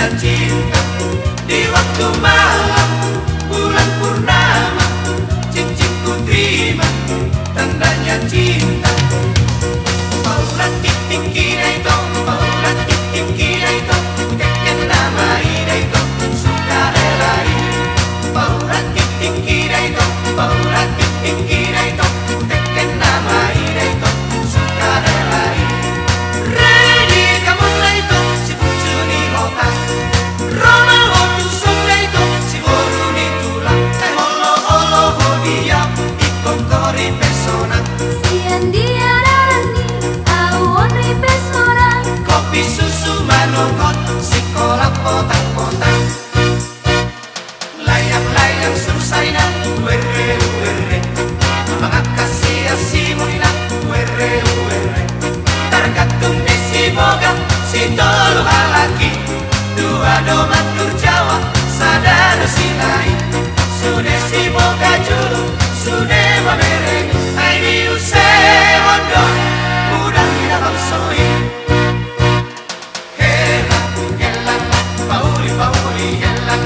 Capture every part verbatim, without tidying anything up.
Cinta di waktu malam, bulan purnama, cincin ku terima, tandanya cinta. Paura titik kira itu, paura titik kira itu, keken nama ida itu, suka elai. Paura titik kira itu, paura titik kira itu, keken nama ida itu, suka elai. Redi kamu lah itu, si pucu ni lota. Roma ho tu songon i do, si boru ni tulang. Olo-olo ho dia, ingkon kori pe sonang. Sian dia rani, au on ri pe sonang. Kopi susu manogot, sikola potang-potang. Layang-layang sursai na, werre-werre. Mangangkat sian simuni na, werre-werre. Targantung di si boga, si tolu halaki. Dua do mandor Jawa, sada do Sinai. Sude si boga julu, sude mamereng. Ai di use ondo, mudar ni na bangso i. Hela, hela, pauli, pauli, hela,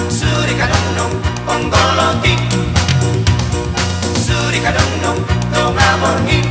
suri kadondong, ponggoloti. Suri kadondong, tonga borngin.